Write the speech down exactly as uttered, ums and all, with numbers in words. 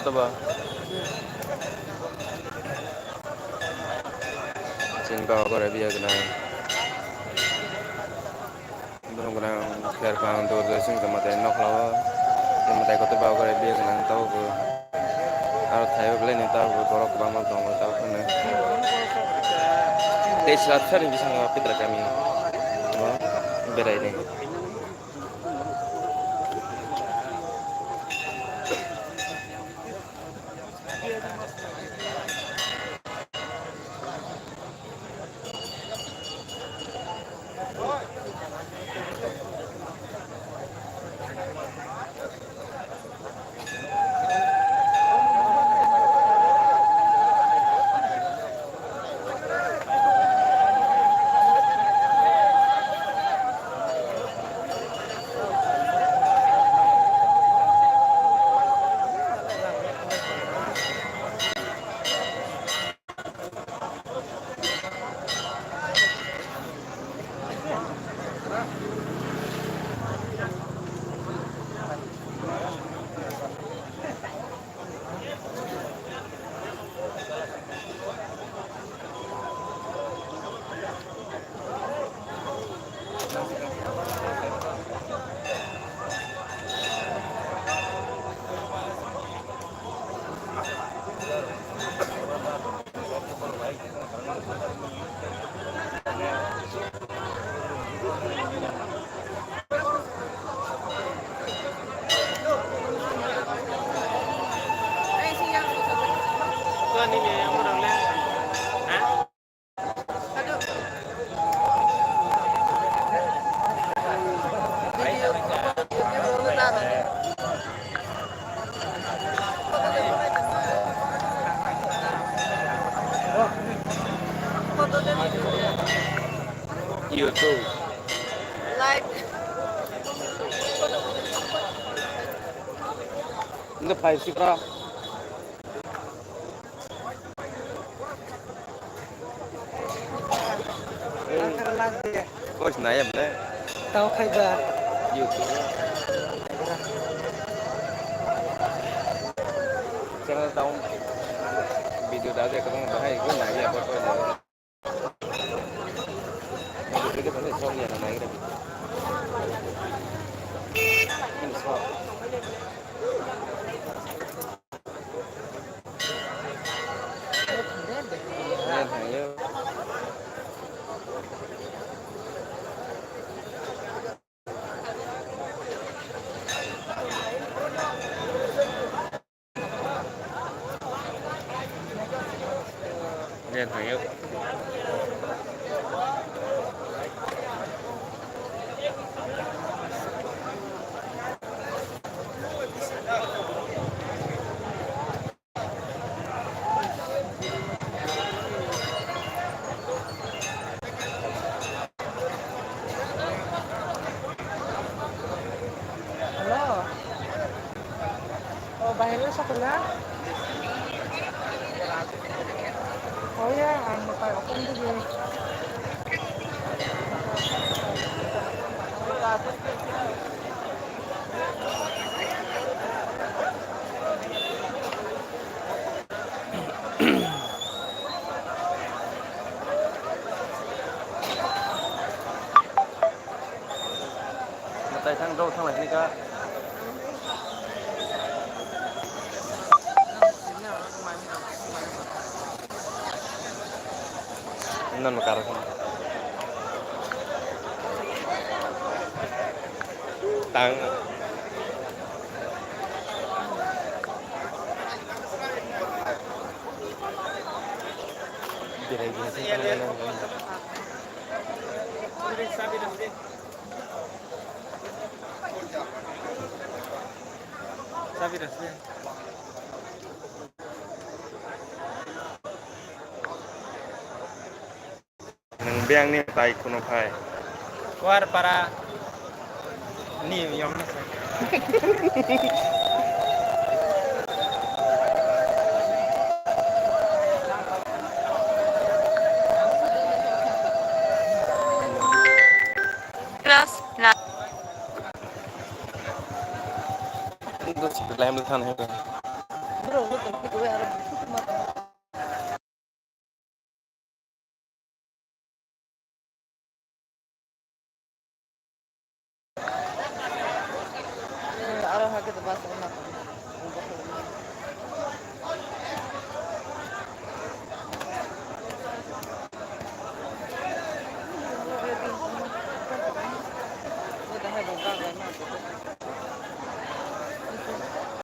Ba. Chini baba gore biya gwnang. Borok gwnang kher kang dur dur sing tongma tei nokla o. Tei mwtai kotor baba gore biya gwnang tabuk bo. Aro thaibo belai ni tabuk bo borok kwbangma tongo tabuk hwnwi. Tei sat sani bisingo Pitra kami o berai di. YouTube. Live. Ini five sih, Bro. Kos naya bele. Tau khai ba. YouTube. Channel down. Video da de kong bahai ko naya apa ko. Hello. Oh, bahai no sakula. Oh ya, ang makai okong digi. Mwtai thang, drop thang lai ka. Nono karo khe. Tang. Berai berai se tang lai nang. Sabi rase. Nwng biyang ni tai kuno phai. Kuar para ni yom na sa. Kras na. Dos lem le than hai. borok no tongkhe aro bukhuk ma tongma.